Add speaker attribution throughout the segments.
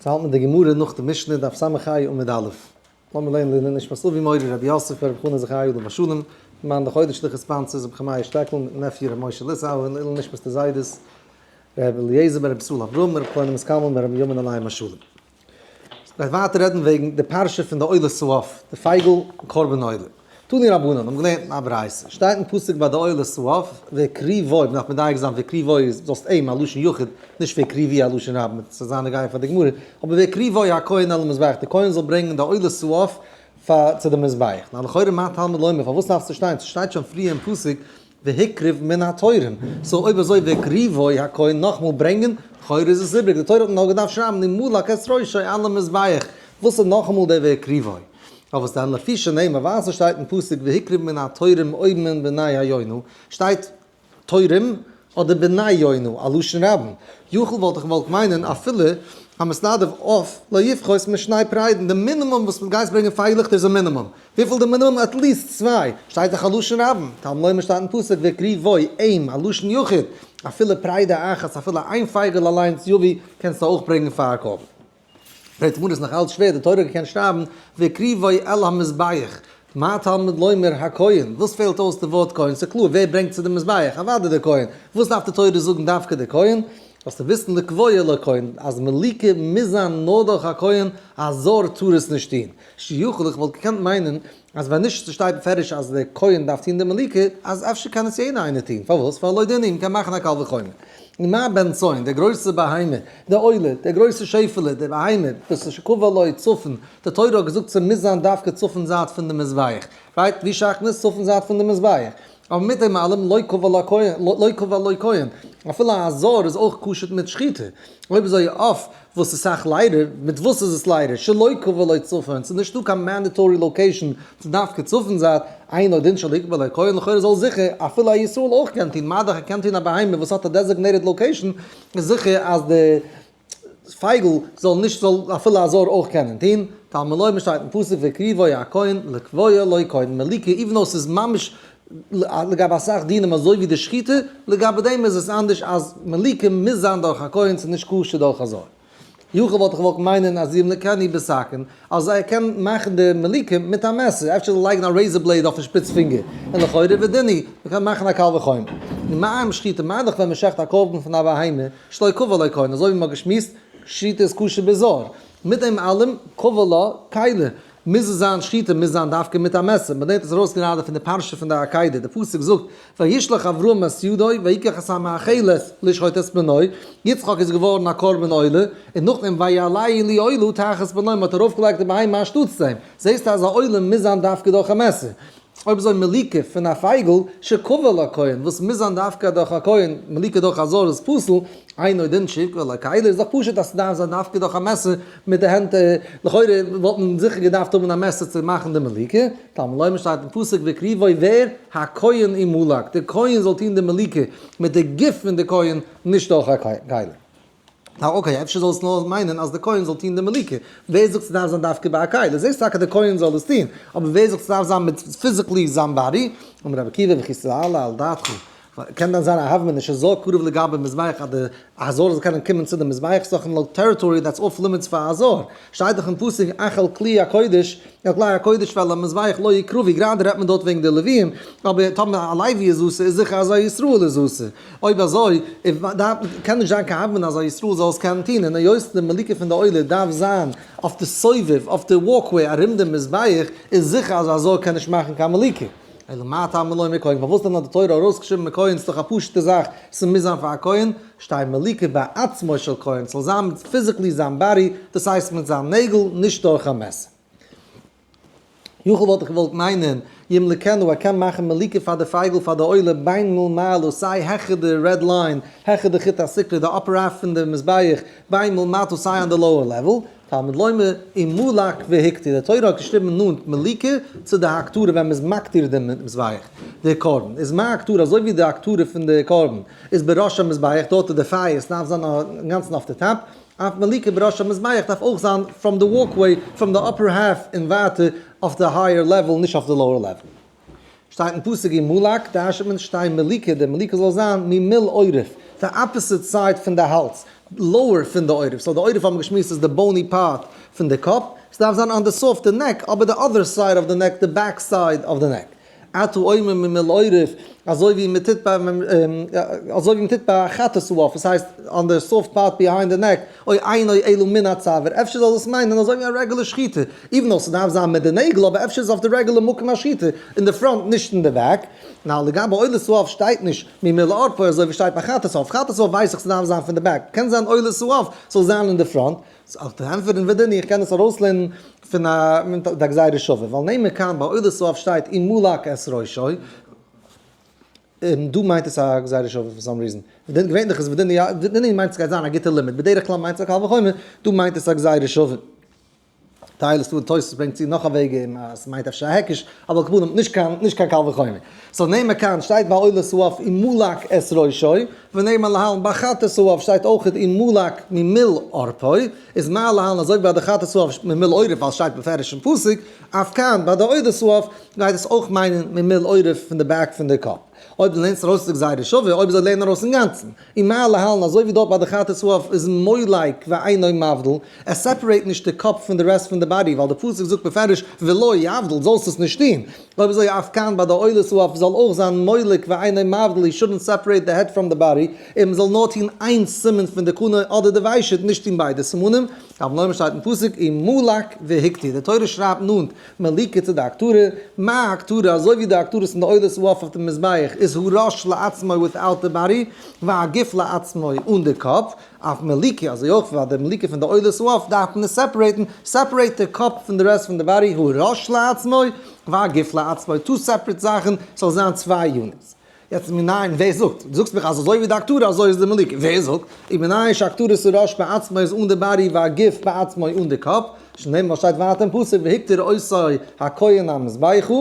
Speaker 1: צו האלטן די גמרא נאך די משנה דף ס"ה עמוד א'. לאמיר לערנען לעילוי נשמת אבי מורי רבי יוסף ברב חנא זכרי' עליו השלום, מאן די חודש'ליכע sponsors רבי חמיה שטעקל מיטן nephew רבי משה ליסאו און לעילוי נשמת די זיידעס רבי אליעזר בן רבי ישראל אברהם רבי קלונימוס קלמן בן רבי בנימין עליהם השלום. מ'גייט ווייטער רעדן וועגן די פרשה פון די עולת העוף, די פייגל קרבן עולה. תנו רבנן האבן געלערנט אין א ברייתא, שטייט אין פסוק ביי די עולת העוף, והקריבו, מ'דארף מדייק זיין והקריבו איז זאלסט אים א לשון יחיד, נישט והקריבו א לשון רבים, ס'איז זיין נוגע פאר די גמרא, אבער והקריבו הכהן אל המזבח, די כהן זאל ברענגען די עולת העוף פאר צו די מזבח. נאר לכאורה מה תלמוד לומר, פארוואס דארף עס שטיין, ס'שטייט שוין פריער אין פסוק והקריב מן התורים, so אויב אזוי והקריבו הכהן נאכמאל ברענגען, לכאורה איז עס איבריג, די תורה האט נאר געדארפט שרייבן ומלק את ראשו על המזבח, וואס איז נאכאמאל דער והקריבו? אבער וואס דען לפי שנאמר ווייל ס'שטייט אין פסוק והקריב מן התורים או מן בני היונה, שטייט תורים אדער בני יונה, א לשון רבים. יכול וואלט איך געוואלט מיינען אפילו המתנדב עוף לא יפחות משני פריידן, די מינימום וואס מ'גייסט ברענגען פייגלעך איז א מינימום. וויפיל די מינימום? at least צוויי. שטייט דאך א לשון רבים. תלמוד לומר שטייט אין פסוק והקריבו אים, א לשון יחיד. אפילו פריידא אחת, אפילו איין פייגל אליינס יביא, קענסטו אויך ברענגען פאר א קרבן. פרעגט די גמרא איז נאך אלץ שווער, די תורה קען שרייבן והקריבו אל המזבח, מה תלמוד לומר הכהן, וואס פעלט אויס די ווארט כהן, ס'איז קלאר ווער ברענגט צו די מזבח, אוודאי דער כהן, וואס דארף די תורה זאגן דווקא דער כהן, זאלסטו וויסן לקבוע לכהן, אז מליקה מוז זיין נאר דורך א כהן, א זר טאר עס נישט טון, שיכול איך וואלט געקענט מיינען אז ווען נישט ס'שטייט בפירוש אז דער כהן דארף טון די מליקה, אז אפשר קען עס יעדער איינער טון, פארוואס? ווייל לא דין הוא, מ'קען מאכן א קל וחומר. ומה בן צאן, דער גרויסער בהמה, די עולה, דער גרויסער שעפעלע, די בהמה, וואס איז שקבע לו צפון, די תורה האט געזאגט ס'מוז זיין דווקא צפון זייט פון די מזבח, right? ווי שייך נישט צפון זייט פון די מזבח? אבער מיט דעם אלעם לא קבע לו כהן, לא קבע לו כהן, אפילו א זר איז אויך כשר מיט שחיטה, אויב אזוי עוף וואס איז סאך ליידער, מיט וואס איז עס ליידער? שלא קבע לו צפון, ס'איז נישטא קיין mandatory location צו דווקא צפון זייט, אינו דין שלא יקבע לו כהן, לכאורה זאל זיכער אפילו א ישראל אויך קענען טון, מה דאך ער קען טון א בהמה וואס האט א designated location, איז זיכער אז די פייגל זאל נישט זאל אפילו א זר אויך קענען טון, תלמוד לומר שטייט אין פסוק והקריבו הכהן לקבוע לו כהן, מליקה even though ס'איז ממש לגבי אסאך דינים אזוי ווי די שחיטה, לגבי דעם איז עס אנדערש אז מליקה מוז זיין דורך א כהן ס'איז נישט כשר דורך א זר. יכול וואלט איך געוואלט מיינען אז ימלקנו בסכין, אז ער קען מאכן די מליקה מיט א מעסער, אפשר זאל לייגן א razor blade אויפן שפיץ פינגער, און לכאורה ודין הוא, מ'קען מאכן א קל וחומר. ומה אם שחיטה, מה דאך ווען מ'שחט א קרבן פון א בהמה, שלא קבע לו כהן, אזוי ווי מ'האט געשמועסט, שחיטה איז כשר בזר. מיט דעם אלעם, קבע לו כלי. מוז עס זיין שחיטה מוז זיין דווקא מיט א מעסער, מען לערנט עס ארויס גראדע פון די פרשה פון די עקידה, די פסוק זאגט וישלח אברהם את ידו ויקח את המאכלת לשחוט את בנו, יצחק איז געווארן א קרבן עולה, און נאכדעם ויעלהו לעולה תחת בנו, מען האט ארויפגעלייגט די בהמה אנשטאטס דעם, זעסטו אז א עולה מוז זיין דווקא דורך א מעסער. אויב אזוי מליקה פון א פייגל שקבע לה כהן, וואס מוז זיין דווקא דורך א כהן, מליקה דורך א זר איז פסול, אינו דין שיקבע לה כלי, איז דאך פשוט אז ס'דארף זיין דווקא דורך א מעסער מיט די הענט, לכאורה וואלט מען זיכער געדארפט האבן א מעסער צו מאכן די מליקה, תלמוד לומר שטייט אין פסוק והקריבו ווער? הכהן ומלק, די כהן זאל טון די מליקה מיט די גוף פון די כהן נישט דורך א כלי. אה okay, אפשר זאל עס נאר מיינען אז די כהן זאל טון די מליקה, ווער זאגט ס'דארף זיין דווקא ביי א כלי? זעסט טאקע די כהן זאל עס טון, אבער ווער זאגט ס'דארף זיין מיט physically זיין body? אמר רבי עקיבא וכי תעלה על דעתך, קען דען זיין א הוה אמינא שזר קרוב לגבי מזבח אז די א זר זאל קענען קומען צו די מזבח, ס'איז דאך אין territory that's off limits פאר א זר, שטייט דאך אין פסוק אך אל כלי הקודש, אל כלי הקודש ואל המזבח לא יקרבו, גראדע רעדט מען דארט וועגן די לוויים, אבער טאמער א לוי איז אסור איז זיכער אז א ישראל איז אסור. אויב אזוי קען נישט זיין קיין הוה אמינא אז א ישראל זאל עס קענען טון, און היות די מליקה פון די עולה דארף זיין אויף די סובב, אויף די walkway ארום די מזבח, איז זיכער אז א זר קען נישט מאכן קיין מליקה. אלא מה תלמוד לומר כהן, פארוואס דען האט די תורה ארויסגעשריבן מכהן, ס'איז דאך א פשוט'ע זאך, ס'מוז זיין פאר א כהן, שתהא מליקה בעצמו של כהן, ס'זאל זיין מיט physically זיין body, דאס הייסט מיט זיין נעגל, נישט דורך א מעסער. יכול וואלט איך געוואלט מיינען, ימלקנו, ער קען מאכן מליקה פאר די פייגל פאר די עולה בין מלמעלה סיי העכער די red line, העכער די חוט הסיקרא, די upper half פון די מזבח, בין מלמטה סיי on די lower level, תלמוד לומר, ומלק והקטיר, די תורה האט געשריבן נאנט מליקה צו די הקטרה ווען מ'איז מקטיר דעם מזבח, די קרבן, איז מה הקטרה אזוי ווי די הקטרה פון די קרבן איז בראש המזבח דארט איז די פייער ס'דארף זיין אינגאנצן אויף די top, אף מליקה בראש המזבח דארף אויך זיין from די walkway from די upper half און ווייטער אויף די higher level נישט אויף די lower level. שטייט אין פסוק ומלק דרש'נט מען שתהא מליקה די מליקה זאל זיין ממול עורף די opposite side פון די האלז. lower פון די עורף, so די עורף האבן געשמועסט איז די bony part פון די קאפ, ס'דארף זיין on the soft neck, אבער די other side of the neck, די back side of the neck. אתה אומר ממעל עורף, אזוי ווי מען טוט ביי, אזוי ווי מען טוט ביי א חטאת העוף, עס הייסט on the soft part behind the neck, או אינו אלא מן הצוואר, אפשר זאל דאס מיינען אזוי ווי א regular שחיטה, even though ס'דארף זיין מיט די נעגל, אבער אפשר איז אויף די regular מקום השחיטה, אין די front נישט אין די back. נאר לגבי עולת העוף שטייט נישט ממעל עורפו אזוי ווי שטייט ביי חטאת העוף, חטאת העוף ווייס איך ס'דארף זיין פון די back, קען זיין עולת העוף זאל זיין אין די front, ס'איז אויך די ענטפער אין ודני, איך קען עס ארויסלערנען פון א די גזירה שווה, ווייל נעמען כאן ביי עולת העוף שטייט ומלק את ראשו, און דא מיינט עס א גזירה שווה for some reason, געווענליך איז ודני, ודני מיינט עס גייט זיין א גוטע לימוד, בדרך כלל מיינט עס א קל וחומר, דא מיינט עס א גזירה שווה. טייל איז דא אין תוס' ברענגט צו נאך א וועג און אז ס'מיינט אפשר א היקש, אבער על כל פנים נישט קיין נישט קיין קל וחומר. so נעמען כאן שטייט ביי עולת העוף ומלק את ראשו, ונאמר להלן ביי חטאת העוף שטייט אויך ומלק ממעל עורפו, איז מה להלן אזוי ווי ביי די חטאת העוף ממעל עורף ווייל ס'שטייט בפירוש אין פסוק, אף כאן ביי די עולת העוף גייט עס אויך מיינען ממעל עורף פון די back פון די קאפ. אויב דו לערנסט ארויס די גזירה שווה, אויב זיי לערנען ארויס אינגאנצן. און מה להלן, אזוי ווי דארט ביי די חטאת העוף איז מולק ואינו מבדיל, עס separate נישט די קאפ פון די rest פון די body, ווייל די פסוק זאגט בפירוש ולא יבדיל, זאלסט עס נישט טון. אויב אזוי אף כאן ביי די עולת העוף זאל אויך זיין מולק ואינו מבדיל, he shouldn't separate the head from the body, און מען זאל נאר טון איין סימן פון די קנה אדער די ושט, נישט טון ביידע סימנים, תלמוד לומר שטייט אין פסוק ומלק והקטיר, די תורה שרייבט נאנט מליקה צו די הקטרה, מה הקטרה, אזוי ווי די הקטרות פון די עולת העוף אויף די מזבח איז הראש לעצמו without the body, והגוף לעצמו אן די קאפ, אף מליקה, אזוי אויך פאר די מליקה פון די עולת העוף דארף מען עס separate ן, separate די קאפ פון די rest פון די body, הראש לעצמו, והגוף לעצמו, two separate זאכן, ס'זאל זיין צוויי units. יעצט מנין, ווער זאגט? דו זאגסט מיך אז אזוי ווי די הקטרה אזוי איז די מליקה, ווער זאגט? ומנין שהקטרת הראש בעצמו איז אן די body והגוף בעצמו אן די קאפ, שנאמר וואס שטייט ווייטער אין פסוק והקטיר אותו הכהן המזבחה,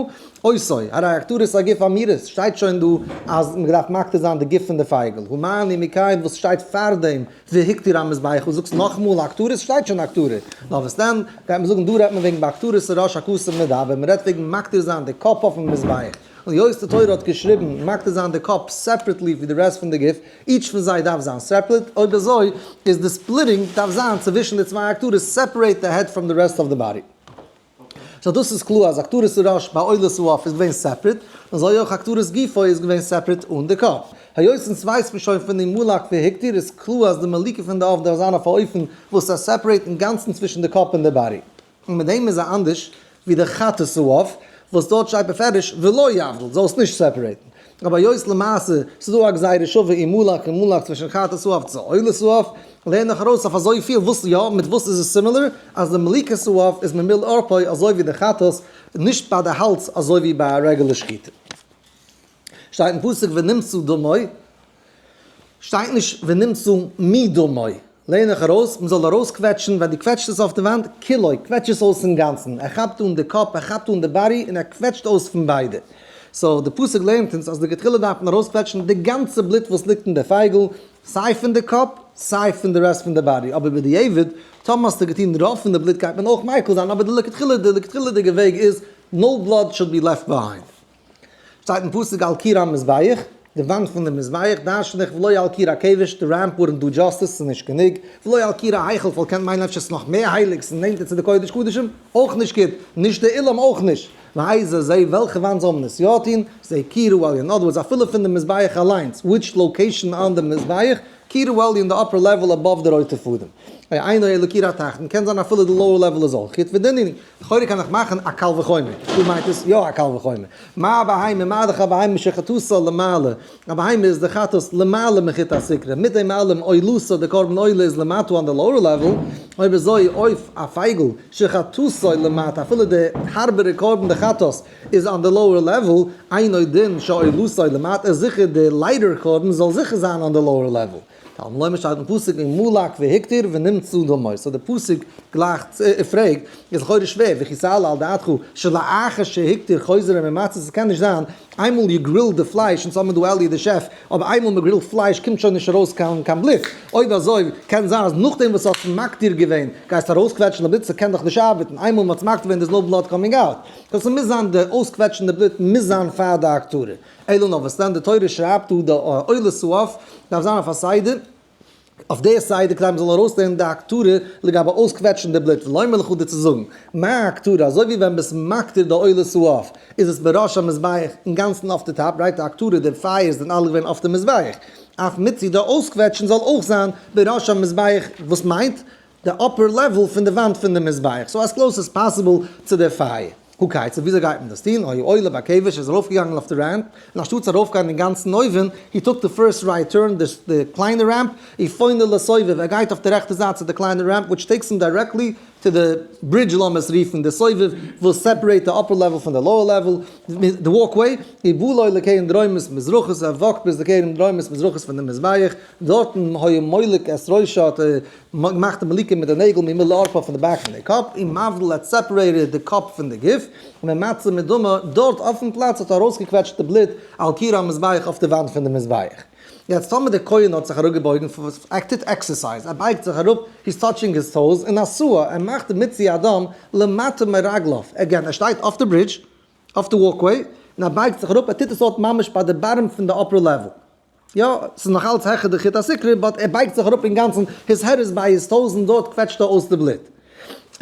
Speaker 1: אותו, הרי הקטרת הגוף אמורה, שטייט שוין דא אז מען דארף מקטיר זיין די גוף פון די פייגל, הא מה אני מקיים וואס שטייט פארדעם והקטיר המזבחה, זאגסט נאכאמאל הקטרת, שטייט שוין הקטרה, נאר וואס דען, גייט מען זאגן דא רעדט מען וועגן בהקטרת הראש הכתוב מדבר, מען רעדט וועגן מקטיר זיין די קאפ אויפן מזבח. און היות די תורה האט געשריבן מקטיר זיין די קאפ separately ווי די rest פון די גוף, each פון זיי דארף זיין separate, אויב אזוי איז די splitting דארף זיין צווישן די צוויי הקטרות separate the head from the rest of the body. so דאס איז קלאר אז הקטרת הראש ביי עולת העוף איז געווען separate, און אזוי אויך הקטרת גופו איז געווען separate אן די קאפ. היות אונז ווייסט מען שוין פון די מלק והקטיר איז קלאר אז די מליקה פון די עוף דארף זיין אויף א אופן וואס עס separate אינגאנצן צווישן די קאפ און די body. און מיט דעם איז ער אנדערש ווי די חטאת העוף וואס דארט שטייט בפירוש ולא יבדיל, זאלסט נישט separate ן. אבער היות למעשה ס'איז דא א גזירה שווה ומלק ומלק צווישן חטאת העוף צו עולת העוף, לערן איך ארויס אויף אזויפיל וואס יא, מיט וואס איז עס similar, אז די מליקת העוף איז ממעל עורפו אזוי ווי די חטאת, נישט ביי די האלז אזוי ווי ביי א regular שחיטה. שטייט אין פסוק ונמצה דמו, שטייט נישט ונמצה מדמו, לערן איך ארויס, מען זאל ארויסקוועטשן, ווען דו קוועטשסט עס אויף די וואנט, כולו, קוועטש עס אויס אינגאנצן, ער כאפט אן די קאפ, ער כאפט אן די body, און ער קוועטשט אויס פון ביידע. so די פסוק לערנט אונז אז לכתחילה דארף מען ארויסקוועטשן די גאנצע בלוט וואס ליגט אין די פייגל, סיי פון די קאפ, סיי פון די rest פון די body, אבער בדיעבד, טאמער האסטו געטון רוב פון די בלוט גייט מען אויך מיקל זיין, אבער די לכתחילה, די לכתחילה'דיגע וועג איז, no blood should be left behind. שטייט אין פסוק על קיר המזבח, די וואנט פון די מזבח, דרש'ן איך ולא על קיר הכבש, די ramp wouldn't do justice, ס'איז נישט גענוג, ולא על קיר ההיכל, ווייל קען מיינען אפשר ס'איז נאך מער הייליג, ס'איז נענטער צו די קודש קדשים, אויך נישט גוט, נישט די אולם אויך נישט, ואיזה זה, וועלכע וואנט זאל מען עס יא טון, זה קיר העליון, in other words אפילו פון די מזבח אליינס, which location on the מזבח, קיר העליון די upper level above די רויטע פאדעם. אינו אלא קיר התחתון, קען זיין אפילו די lower level איז אויך גוט, ודין לכאורה קען איך מאכן א קל וחומר, דא מיינט עס יא א קל וחומר. מה בהמה, מה דאך א בהמה שחטאתה למעלה, א בהמה איז די חטאת למעלה מחוט הסיקרא, מיט דעם אלעם עולתה די קרבן עולה איז למטה on the lower level, אויב אזוי אויף א פייגל שחטאתו למטה אפילו די הארבערע קרבן די חטאת איז on the lower level, אינו דין שעולתו למטה איז זיכער די לייטער קרבן זאל זיכער זיין on the lower level. תלמוד לומר שטייט אין פסוק ומלק והקטיר ונמצה דמו, so די פסוק גלייכט פרעגט, איז לכאורה שווער, וכי תעלה על דעתך שלאחר שהקטיר חוזר וממצה, ס'קען נישט זיין, איינמאל you grill די פלייש, אונז האבן דא אלי די שעף, אבער איינמאל מען grill ט פלייש קומט שוין נישט ארויס קיין קיין בלוט, אויב אזוי קען זיין אז נאכדעם וואס האסט מקטיר געווען גייסטו ארויסקוועטשן די בלוט, ס'קען דאך נישט ארבעטן, איינמאל מ'האט מקטיר געווען there's no blood coming out, so ס'מוז זיין די אויסקוועטשן די בלוט מוז זיין פאר די הקטרה. אלא נאר וואס דען די תורה שרייבט דא די עולת העוף דארף זיין אויף א סדר, אויף די סדר כדי מ'זאל ארויסלערנען די הקטרה לגבי אויסקוועטשן די בלוט, ולומר לך דיר צו זאגן, מה הקטרה, אזוי ווי ווען ביסט מקטיר די עולת העוף איז עס בראש המזבח אינגאנצן אויף די top, right, די הקטרה, די פייערס זענען אלע געווען אויף די מזבח, אף מיצוי די אויסקוועטשן זאל אויך זיין בראש המזבח וואס מיינט די upper level פון די וואנט פון די מזבח, so as close as possible צו די פייער. הא כיצד, וויאזוי גייט מען דאס טון? היה עולה בכבש, ער איז ארויפגעגאנגען אויף די ramp, און אנשטאטס ארויפגיין אינגאנצן אויבן, he took the first right turn, די קליינע ramp, ופונה לסובב, ער גייט אויף די רעכטע זייט צו די קליינע ramp, which takes him directly to the bridge לאמיר עס רופן, די סובב וואס separate די upper level פון די lower level, די walkway, ובא לו לקרן דרומית מזרחית, ער walk ט ביז די קרן דרומית מזרחית פון די מזבח, דארטן היה מולק את ראשה האט ער געמאכט די מליקה מיט די נעגל ממול לערפה פון די back פון די קאפ, ומבדיל האט separated די קאפ פון די גוף, וממצה מדמה, דארט אויפן פלאץ האט ער ארויסגעקוועטשט די בלוט על קיר המזבח אויף די וואנט פון די מזבח. יעצט טאמער דער כהן האט זיך אראפגעבויגן, ער טוט exercise, ער בייגט זיך אראפ, he's touching his toes, און עשאה, ער מאכט די מיצוי הדם למטה מרגליו, again, ער שטייט אויף די ברידזש, אויף די walkway, און ער בייגט זיך אראפ, ער טוט עס דארט ממש ביי די bottom פון די upper level. יא, ס'איז נאך אלץ העכער די חוט הסיקרא, but ער בייגט זיך אראפ אינגאנצן, his head is by his toes און דארט קוועטשט ער אויס די בלוט.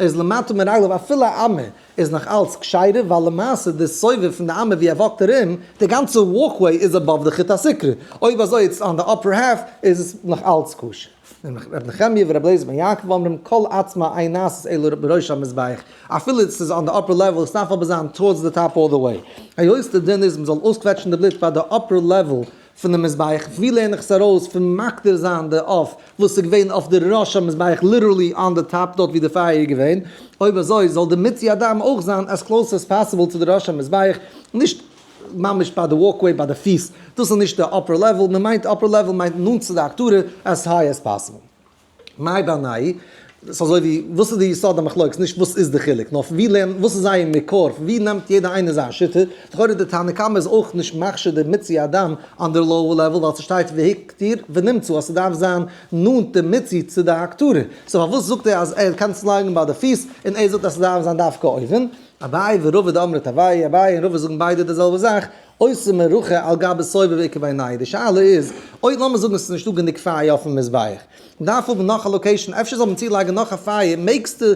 Speaker 1: איז למטה מרגליו אפילו א אמה איז נאך אלץ כשרה, ווייל למעשה די סובב פון די אמה ווי ער walk ט ארום, די גאנצע walkway איז above די חוט הסיקרא, אויב אזוי it's on the upper half איז עס נאך אלץ כשר. ר' נחמיה ור' אליעזר בן יעקב אומרים כל עצמה אין נעשית אלא בראש המזבח, אפילו עס איז on the upper level, עס דארף אבער זיין towards the top all the way. היות די דין איז מען זאל אויסקוועטשן די בלוט ביי די upper level פון די מזבח, ווי לערן איך עס ארויס פון מקטיר זיין די עוף וואס איז געווען אויף די ראש המזבח literally on the top דארט ווי די פייער איז געווען, אויב אזוי זאל די מיצוי הדם אויך זיין as close as possible צו די ראש המזבח, נישט ממש ביי די walkway ביי די פיס, דאס איז נישט די upper level, מען מיינט upper level מיינט נאנט צו די הקטרה as high as possible. מאי בינייהו, ס'איז אזוי ווי, וואס איז די יסוד המחלוקת, נישט וואס איז די חילוק, נאר פון ווי לערנט, וואס איז זייער מקור, פון ווי נעמט יעדער איינער זיין שיטה, לכאורה די תנא קמא איז אויך נישט מכשיר די מיצוי הדם on the lower level ווייל ס'שטייט והקטיר ונמצא אז ס'דארף זיין נאנט די מיצוי צו די הקטרה, so פארוואס זאגט ער אז ער קען עס לייגן ביי די פיס און ער זאגט אז ס'דארף זיין דווקא אויבן? אביי ורבא דאמרי תרוייהו, אביי און רבא זאגן ביידע די זעלבע זאך, עושה מרחה על גבי סובב איכא בינייהו, די שאלה איז, אויב לאמיר זאגן עס איז נישטא גענוג פייער אויפן מזבח, מ'דארף האבן נאך א location, אפשר זאל מען צולייגן נאך א פייער, מעגסטו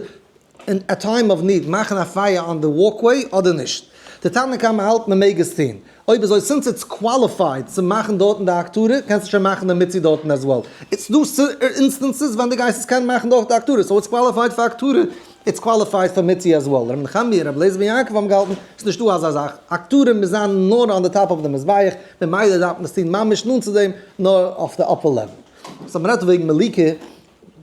Speaker 1: אין א time of need מאכן א פייער on the walkway אדער נישט? די תנא קמא האלט מען מעג עס טון, אויב אזוי since it's qualified צו מאכן דארטן די הקטרה, קענסטו שוין מאכן די מיצוי דארטן as well. איטס דא instances ווען דו גייסט עס קענען מאכן דורך די הקטרה, so it's qualified פאר הקטרה, it's qualified פאר מיצוי as well. ר' נחמיה און ר' אליעזר בן יעקב האבן געהאלטן ס'איז נישטא אזא זאך, הקטרה מוז זיין נאר on the top of די מזבח, ממילא דארף מען עס טון ממש נאנט צו דעם, נאר אויף די upper level. so מ'רעדט וועגן מליקה,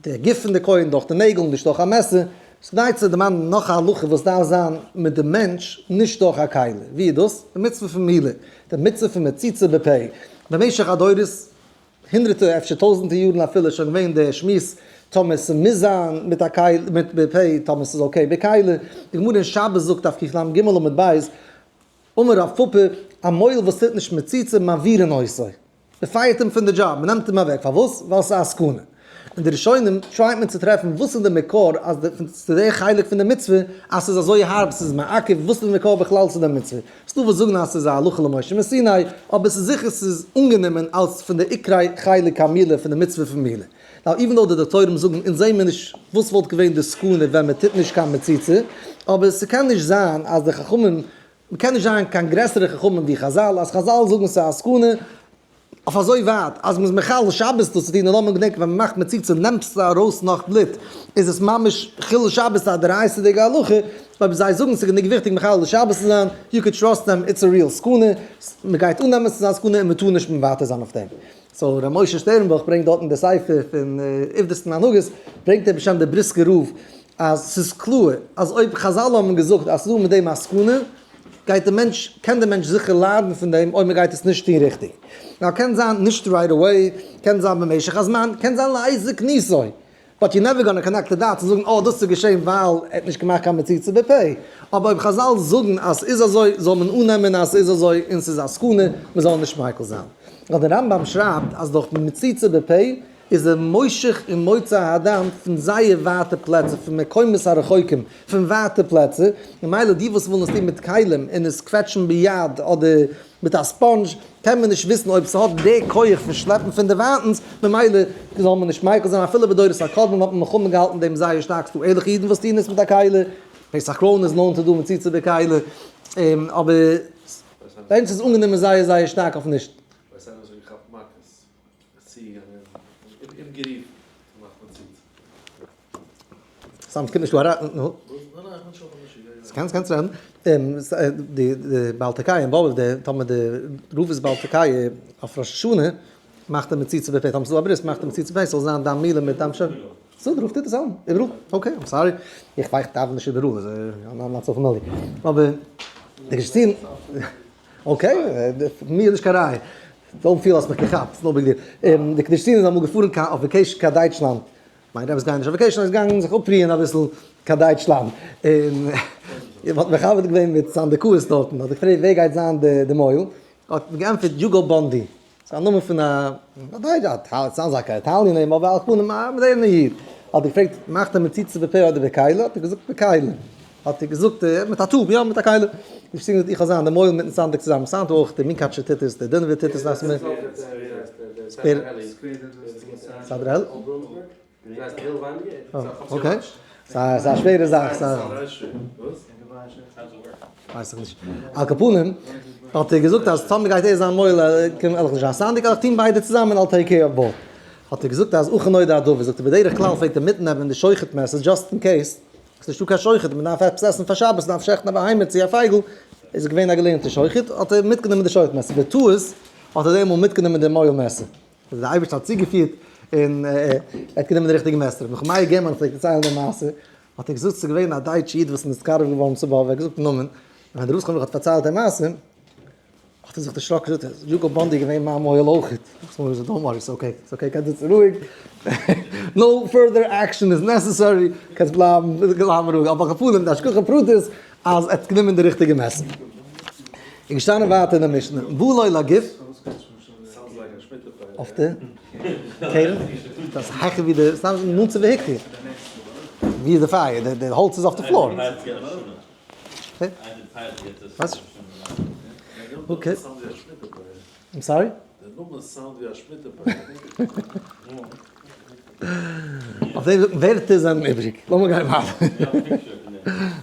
Speaker 1: די גוף פון די כהן דורך די נעגל, נישט דורך א מעסער. ס'איז כדאי צו דערמאנען נאך א הלכה וואס דארף זיין מיט די מענטש, נישט דורך א כלי. ווי איז דאס? די מצוה פון מילה, די מצוה פון מציצה בפה. במשך הדורות, הונדרעטער אפשר טויזענטער יארן אפילו, איז שוין געווען די שמועס טאמער ס'מוז זיין מיט א כלי, מיט בפה, טאמער ס'איז okay בכלי. די גמרא אין שבת זאגט דף קל"ג עמוד ב', אמר רב פפא, א מוהל וואס טוט נישט מציצה מעבירין אותו. מען פייערט אים פון די דזשאב, מען נעמט אים אוועק, פארוואס? ווייל ס'איז א סכנה. אין די ראשונים try ט מען צו טרעפן וואס איז די מקור אז די צו די חלק פון די מצוה אז ס'איז אזוי הארב ס'איז מעכב, וואס איז די מקור בכלל צו די מצוה? ס'דא וואס זאגן אז ס'איז א הלכה למשה מסיני, אבער ס'איז זיכער ס'איז אנגענומען אלס פון די עיקרי חלק המילה פון די מצוה פון מילה. Now even though די דאקטוירים זאגן אונז זעהן מיר נישט וואס וואלט געווען די סכנה ווען מען טוט נישט קיין מציצה, אבער ס'קען נישט זיין אז די חכמים מ'קען נישט זיין קיין גרעסערע חכמים ווי חזל, אז חזל זאגן ס'איז א סכנה, אויף אזוי ווייט אז מ'איז מחלל שבת דאס צו טון, און לאמיר געדענקען ווען מ'מאכט מציצה נעמסטו ארויס נאך בלוט, איז עס ממש חילול שבת א דאורייתא'דיגע הלכה, אויב זיי זאגן ס'איז גענוג וויכטיג מחלל שבת צו זיין, you could trust them, it's a real סכנה, מ'גייט אננעמען ס'איז א סכנה און מ'טאר נישט מוותר זיין אויף דעם. So ר' משה שטערנבוך ברענגט דארט אין די ספר פון עובדות און הנהגות, ברענגט ער בשם די בריסקער רב, אז ס'איז קלאר אז אויב חזל האבן געזאגט אז ס'איז דא מיט דעם א סכנה, גייט די מענטש, קען די מענטש זיכער ליידן פון דעם אויב מ'גייט עס נישט טון ריכטיג. Now קען זיין נישט right away, קען זיין במשך הזמן, קען זיין לעת זקנותו, but you never gonna connect the dots און זאגן אה דאס איז געשען ווייל ער האט נישט געמאכט קיין מציצה בפה. אבער אויב חזל זאגן אז ס'איז אזוי זאל מען אננעמען אז ס'איז אזוי און ס'איז א סכנה, מ'זאל נישט מיקל זיין. ווייל דער רמב"ם שרייבט אז דורך מציצה בפה איז ער מושך און מוצא האדם פון זייער ווייטע פלעצער, פון מקומות הרחוקים, פון ווייטע פלעצער, ממילא די וואס ווילן עס טון מיט כלים און עס קוועטשן ביד אדער מיט א sponge קען מען נישט וויסן אויב ס'האט די כח פון שלעפן פון דערווייטנס, ממילא זאל מען נישט מיקל זיין אפילו בדורות הקודמים האט מען מלחמה געהאלטן דעם זייער שטארק, ס'דא ערליכע אידן וואס טוען עס מיט א כלי, פסח קראון איז known to do מציצה בכלי, אבער ביי אונז איז אנגענומען זייער זייער שטארק אויף נישט.
Speaker 2: ווייסט איינער וואס האט געכאפט מכות? איז צוגעגאנגען און אים גערופן צו מאכן מציצה.
Speaker 1: סתם ס'קומט נישט דא אריין, נו. קענסט קענסט רעדן. די בעל תוקע אין באבוב די טאמער די רב איז בעל תוקע אויף ראש השנה מאכט ער מציצה בפה טאמער ס'איז דא א ברית מאכט ער מציצה בפה ס'זאל זיין דם מילה מיט דם ש. סאו די רב טוט עס אלעמאל איבעראל okay I'm sorry איך ווייך דאווען נישט איבעראל I'm not so familiar אבער די געשטין okay מיר איז נישט קיין ראיה don't feel האסט מיך געכאפט it's no big deal די קדוש ציון איז אמאל געפארן קיין אויף vacation קיין דייטשלאנד מיין רבי'ס גייען נישט אויף vacation, ער איז געגאנגען זיך אפרוען אביסל קיין דייטשלאנד, און איך האט מכבד געווען מיט סנדקאות דארטן, האט ער געפרעגט ווער גייט זיין די מוהל, האט מען געענטפערט יוגא באנדי, ס'איז א נאמען פון א דייטש, sounds like א Italian name, אבער על כל פנים א מאדערנע איד, האט ער געפרעגט מאכט ער מציצה בפה אדער בכלי, האט ער געזאגט בכלי, האט ער געזאגט מיט א tube, יא מיט א כלי, נישט צו איך זאל זיין די מוהל מיטן סנדק צוזאמען, ס'היינט אויך די מונקאטשער טוט עס, די דינובער טוט עס, סאדרעל? okay. ס'איז א שווערע זאך. ווייס איך נישט. על כל פנים, האט ער געזאגט אז טאמער גייט ער זיין מוהל, קען איך נישט זיין סנדק, וועל איך טון ביידע צוזאמען, I'll take care of both. האט ער געזאגט אז אכן נודע הדבר, זאגט ער בדרך כלל פלעגט ער מיטנעמען די שוחט מעסער just in case, ס'איז נישטא קיין שוחט, מען דארף עפעס עסן פאר שבת, מען דארף שעכטן א בהמה צו א פייגל, איז געווען א געלערנטער שוחט, האט ער מיטגענומען די שוחט מעסער, בטעות האט ער דעמאלט מיטגענומען די מוהל מעסער, איז דער אייבערשטער האט צוגעפירט און ער האט גענומען די ריכטיגע מעסער, רבי נחמיה גערמאן פלעגט דערציילן די מעשה, האט ער געזאגט ס'איז געווען א דייטש איד וואס איז נתקרב געווארן צו באבוב, ער האט געזאגט נאמען, און ווען דער רב זכרונו לברכה האט פארציילט די מעשה, האט ער זיך דערשראקן געזאגט אז יוגא באנדי איז געווען מיין מוהל אויכעט, זאגט מוהל don't worry it's okay, it's okay קענסט זיצן רואיג, no further action is necessary, קענסט בלייבן בלייבן רואיג, אבער על כל פנים די השגחה פרטית אז ער האט גענומען די ריכטיגע מעסער. איז געשטאנען ווייטער אין די משנה, בא לו לגוף, אויף די קרן, דאס איז העכער ווי די, סתם נאנט צו vehicle, ווי איז די פייער, די האלץ איז אויף די floor. וואס? okay. I'm sorry?
Speaker 2: דער נאמען sound ווי א שמיטה פייער.
Speaker 1: אויף דעם זאגט מען ווערטער זענען איבריג. לאמיר גיין ווייטער.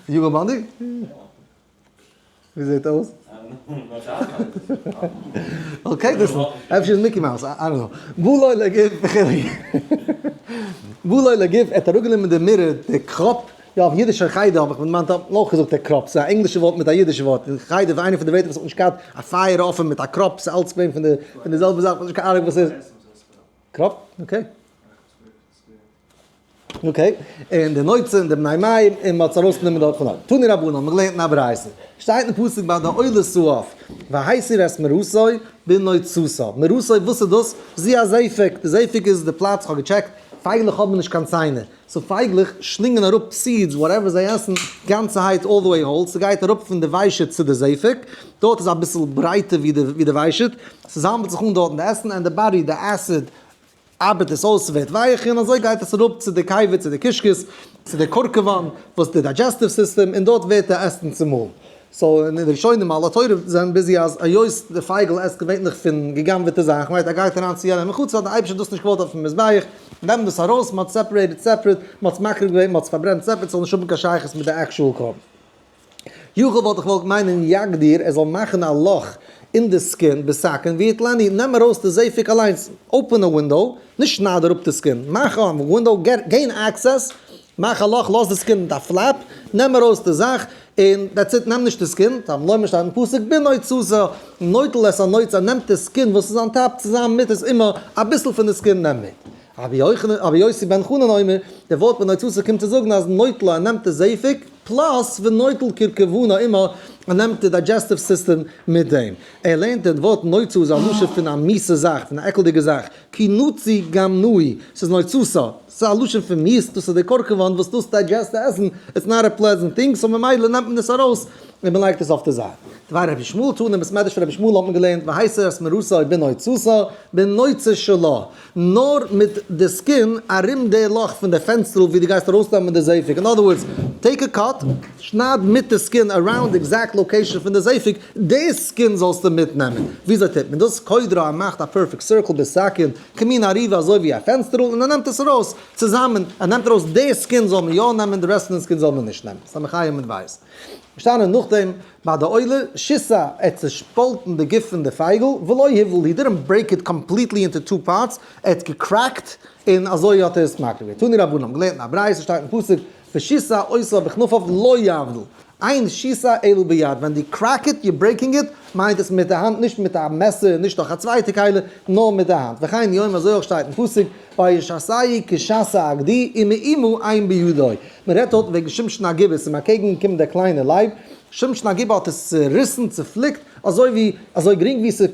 Speaker 1: יוגא באנדי? ווי זעט אויס? okay דאס אפשר איז Mickey Mouse, I don't know. בא לו לגוף וכו'. בא לו לגוף, ער האט אראפגענומען די mirror, די קראפ, יא אויף אידיש אין חדר האב איך מיט מיין טאטן אויך געזאגט א קראפ, ס'איז א ענגלישע ווארט מיט א אידישע ווארט, אין חדר איז איינע פון די ווערטער וואס האט נישט געהאט א פייער אפען מיט א קראפ, ס'איז אלץ געווען פון די פון די זעלבע זאך, נישט קיין אהנונג וואס ס'איז. קראפ? okay. okay, און די נוצה און די בני מים, און מ'האט עס ארויסגענומען דארט פון דארט. תנו רבנן, האט מען געלערנט אין א ברייתא, שטייט אין פסוק ביי די עולת העוף, והסיר את מרתו בנוצתה. מרתו, וואס איז דאס? זי א זפק, די זפק איז די פלאץ, כ'האב געטשעקט, פייגלעך האבן נישט קיין ציינער, so פייגלעך שלינגען אראפ seeds whatever זיי עסן גאנצערהייט all the way whole, ס'גייט אראפ פון די ושט צו די זפק, דארט איז אביסל ברייטער ווי די ושט, ס'זאמלט זיך אן דארטן די עסן and די body די acid ארבעט עס אויס ס'ווערט ווייך און אזוי גייט עס אראפ צו די קיבה צו די קישקעס צו די קורקבן וואס די digestive system און דארט ווערט די עסן צומאלן. so און די ראשונים על התורה זענען busy אז היות די פייגל עסט געווענליך פון גע'גנב'עטע זאכן right ער גייט אריין צו יענעם אין חצר האט די אייבערשטער דאס נישט געוואלט אויפן מזבח, נעם דאס ארויס, מ'האט separated separate, מ'האט עס מקריב געווען, מ'האט עס פארברענט separate, ס'זאל נישט האבן קיין שייכות מיט די actual קרבן. יכול וואלט איך געוואלט מיינען יגדיר, ער זאל מאכן א לאך אין די skin בסכין ויטלנו, נעם ארויס די זפק אליינס, open a window, נישט שנייד אראפ די skin, מאך א window, gain access, מאך א לאך, לאז די skin מיט א flap, נעם ארויס די זאך, און that's it, נעם נישט די skin, תלמוד לומר שטייט אין פסוק בנוצתה, נוטל את הנוצה, נעמט די skin וואס איז on top צוזאמען מיט עס אימא, אביסל פון די skin נעם מיט. רבי יוסי בן חנן אומר, די ווארט בנוצתה קומט צו זאגן אז נוטל ער נעמט די זפק, plus ונוטל קרקבנה עמה, ער נעמט די digestive system מיט דעם. ער לערנט די ווארט נוצה איז א לשון פון א מיסע זאך, פון א עקלדיגע זאך, כי נצוי גם נוי, ס'איז נוצתה, ס'איז א לשון פון מיאוס, דאס איז די קורקבן וואס דאס digest די עסן, it's not a pleasant thing, so ממילא נעמט מען עס ארויס און מען לייגט עס אויף די זייט. דבר רבי ישמעאל תנא, בית מדרש פון רבי ישמעאל האט מען געלערנט והסיר את מרתו בנוצתה, בנוצה שלה, נאר מיט די skin ארום די לאך פון די פענסטערל ווי דו גייסט ארויסנעמען די זפק, in other words. Take a cut, שנייד מיט די skin around די exact location פון די זפק, די skin זאלסטו מיטנעמען. וויאזוי טוט מען דאס? קודרה, ער מאכט א perfect circle בסכין, כמין אריבה אזוי ווי א פענסטערל, און ער נעמט עס ארויס צוזאמען, ער נעמט ארויס די skin זאל מען יא נעמען, די רעסט פון די skin זאל מען נישט נעמען. ס'איז א מחיה מיט ווייס. געשטאנען נאכדעם ביי די עולה, שיסה, ער האט צעשפאלטן די גוף פון די פייגל, ולא הבדיל, he didn't break it completely into two parts, ער האט גע crackט, און אזוי האט ער עס מקריב געווען. תנו רבנן, האבן געלערנט אין א ברייתא, שטייט אין פסוק, ושיסה אותה בכנפיו לא יבדיל, אין שיסה אלא ביד, ווען דו crack it, you breaking it, מיינט עס מיט די האנט, נישט מיט א מעסער, נישט דורך א צווייטע כלי, נאר מיט די האנט. וכן הוא אומר, אזוי אויך שטייט אין פסוק, וישסהו כשסה הגדי ומאומה אין בידו. מען רעדט דארט וועגן שמשון הגיבור, ס'איז אים אקעגן געקומען דער קליינער לייב, שמשון הגיבור האט עס צעריסן, צעפליקט, אזוי ווי, אזוי גרינג ווי ס'איז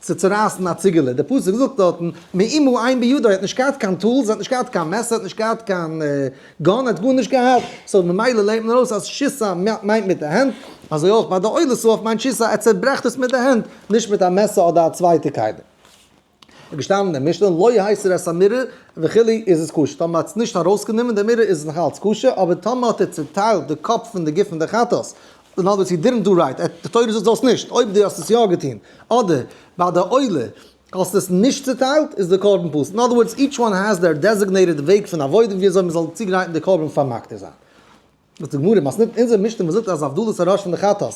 Speaker 1: צו צערייסן א ציגעלע. דער פסוק זאגט דארטן, מאומה אין בידו, ער האט נישט געהאט קיין tools, ער האט נישט געהאט קיין מעסער, ער האט נישט געהאט קיין gun, ער האט גארנישט געהאט, so ממילא לערנט מען ארויס אז שיסה מיינט מיט די הענט, אזוי אויך ביי די עולת העוף מיינט שיסה, ער צעברעכט עס מיט די הענט, נישט מיט א מעסער אדער א צווייטע כלי. איז געשטאנען אין משנה לא הסיר את המרור וכו' איז עס כשר, טאמער האט עס נישט ארויסגענומען די מרור איז עס נאך אלץ כשר, אבער טאמער האט ער צוטיילט די קאפ פון די גוף פון די חטאת, אין other words he didn't do right, די תורה זאגט זאלסט נישט, אויב דו האסט עס יא געטון, אדער ביי די עולה האסט עס נישט צוטיילט איז די קרבן פסול, אין other words each one has their designated וועג פון עבודה ווי אזוי מען זאל צוגרייטן די קרבן פאר מקטיר זיין. זאגט די גמרא, מתניתין אונזער משנה וואס זאגט אז הבדלת הראש פון די חטאת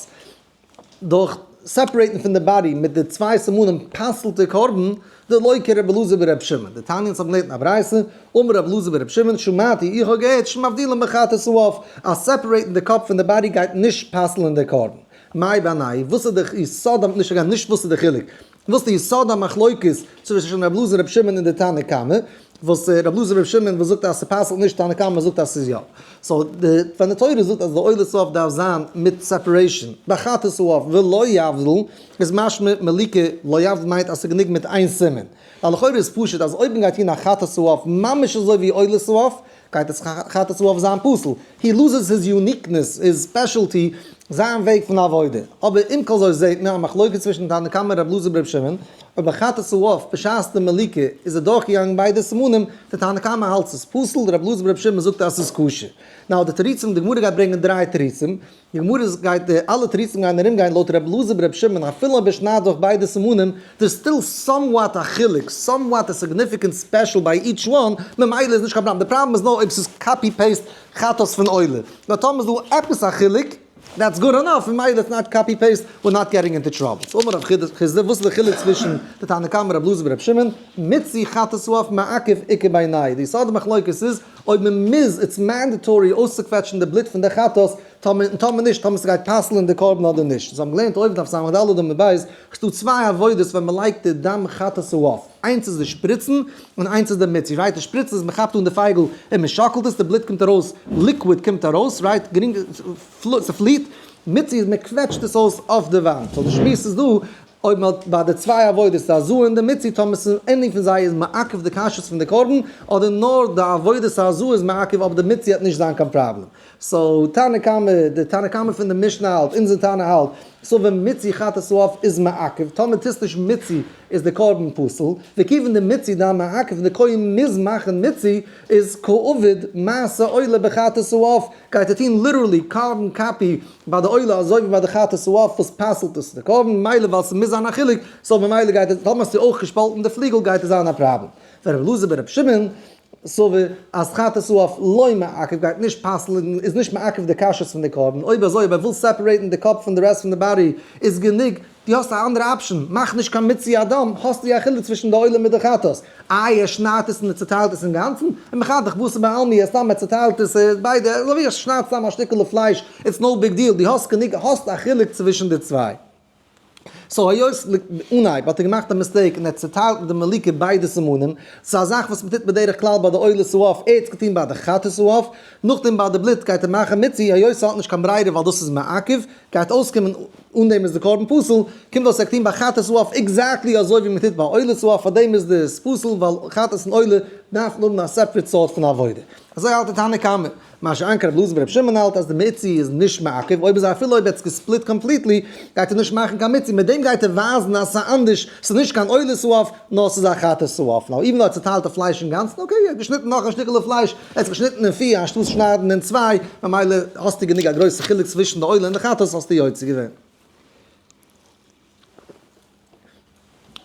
Speaker 1: דורך separate ן פון די body מיט די צוויי סימנים פסל'ט די קרבן, דלא כרבי אלעזר ברבי שמעון, דתניא אונז האבן געלערנט אין א ברייתא, אמר רבי אלעזר ברבי שמעון, שמעתי, איך האב געהערט, שמבדילין בחטאת העוף, אז separate ן די קאפ פון די body גייט נישט פסל'ן די קרבן. מאי בינייהו, וואס איז די יסוד, נישט אגב, נישט וואס איז די חילוק, וואס איז די יסוד המחלוקת צווישן רבי אלעזר רבי שמעון און די תנא קמא, וואס רבי אלעזר רבי שמעון וואס זאגט אז ס'פסל'ט נישט, תנא קמא זאגט אז ס'איז יא. so די ווען די תורה זאגט אז די עולת העוף דארף זיין מיט separation, בחטאת העוף ולא יבדיל, איז משמע מליקה לא יבדיל מיינט אז ס'איז גענוג מיט איין סימן. ווייל לכאורה איז פשוט אז אויב מ'גייט טון א חטאת העוף ממש אזוי ווי עולת העוף, גייט עס חטאת העוף זיין פסול. He loses his uniqueness, his specialty, זיין וועג פון עבודה. אבער עם כל זאת זעהט מען א מחלוקת צווישן תנא קמא און רבי אלעזר ברבי שמעון, אויב א חטאת העוף בשעת די מליקה איז ער דורכגעגאנגען ביידע סימנים, די תנא קמא האלט ס'איז פסול, רבי אלעזר ברבי שמעון זאגט אז ס'איז כשר. Now די תירוצים, די גמרא גייט ברענגען דריי תירוצים, די גמרא גייט די אלע תירוצים גייען ארום גיין לויט ר' אלעזר בר' שמעון אפילו אויב ער שניידט דורך ביידע סימנים there's still somewhat א חילוק somewhat a significant special by each one ממילא איז נישט קיין פראבלעם די פראבלעם איז נאר אויב ס'איז copy paste חטאת פון עולה נאר טאמער איז דא עפעס א חילוק that's good enough ממילא it's not copy paste we're not getting into trouble. So אמר רב חיסדא וואס איז די חילוק צווישן די תנא קמא ר' אלעזר בר' שמעון מיצוי חטאת העוף מעכב איכא בינייהו די יסוד המחלוקת איז אויב מען מוז, it's mandatory אויסצוקוועטשן די בלוט פון די חטאת, טאמער און טאמער נישט, טאמער ס'גייט פסל'ען די קרבן אדער נישט. אונז האבן געלערנט אויבן דף ס"ד עמוד ב', ס'דא צוויי עבודות ווען מ'לייגט די דם חטאת העוף, איינס איז די שפריצן, און איינס איז די מיצוי, right? די שפריצן איז מ'כאפט אן די פייגל און מ'שאקלט עס, די בלוט קומט ארויס, liquid קומט ארויס, right? גרינג, ס'פליט, מיצוי איז מ'קוועטשט עס אויס אויף די וואנט. So די שמועס איז דא, אויב מען האט ביי די צוויי עבודות די הזאה און די מיצוי טאמער ס'איז any פון זיי איז מעכב די כשרות פון די קרבן אדער נאר די עבודת ההזאה איז מעכב אבער די מיצוי האט נישט זיין קיין פראבלעם. So תנא קמא, די תנא קמא פון די משנה האלט, אונזער תנא האלט, so ווען מיצוי חטאת העוף איז מעכב, טאמער טוסט נישט מיצוי איז די קרבן פסול, וכיוון די מיצוי דמעכב און די כהן מוז מאכן מיצוי איז קעביד מעשה עולה בחטאת העוף, גייט ער טון literally carbon copy ביי די עולה אזוי ווי ביי די חטאת העוף וואס פסל'ט עס די קרבן, ממילא ווייל ס'מוז זיין א חילוק, so ממילא גייט ער, טאמער האסטו אויך געשפאלטן די פליגל גייט עס זיין א פראבלעם. ורבי אלעזר ברבי שמעון סבר אז חטאת העוף לא מעכב גייט נישט פסל'ן איז נישט מעכב די כשרות פון די קרבן, אויב אזוי אויב ער וויל separate ן די קאפ פון די רעסט פון די body איז גענוג דו האסט א אנדערע option, מאך נישט קיין מיצוי הדם, האסטו א חילוק צווישן די עולה מיט די חטאת. איי ער שניידט עס און ער צוטיילט עס אינגאנצן? און מחתך בשר בעלמא, ער סתם ער צוטיילט עס ביידע, אזוי ווי ער שניידט סתם א שטיקעלע פלייש, it's no big deal, דו האסט גענוג, האסט א חילוק צווישן די צוויי. So היות אנהייב האט ער געמאכט א mistake און ער האט צוטיילט מיט די מליקה ביידע סימנים, ס'איז א זאך וואס מ'טוט בדרך כלל ביי די עולת העוף, ער האט עס געטון ביי די חטאת העוף, נאכדעם ביי די בלוט גייט ער מאכן מיצוי, היות ס'האט נישט קיין ברירה ווייל דאס איז מעכב, גייט אויסקומען אן דעם איז די קרבן פסול, קומט אויס ער האט געטון ביי חטאת העוף exactly אזוי ווי מען טוט ביי עולת העוף, פאר דעם איז דאס פסול ווייל חטאת און עולה דארף מען האבן א separate סארט פון עבודה. אזוי האלט די תנא קמא. מה שאין כן רבי אלעזר ברבי שמעון האלט אז די מיצוי איז נישט מעכב, אויב איז אפילו אויב ער האט עס גע split completely, גייט ער נישט מאכן קיין מיצוי, מיט דעם גייט ער ווייזן אז ס'איז אנדערש, ס'איז נישט קיין עולת העוף, נאר ס'איז א חטאת העוף. Now even though ער האט צוטיילט די פלייש אינגאנצן, okay, ער האט געשניטן נאך א שטיקעלע פלייש, ער האט עס געשניטן אין פיר אנשטאט שניידן אין צוויי, ממילא האסטו גענוג א גרויסע חילוק צווישן די עולה און די חטאת, האסטו יוצא געווען.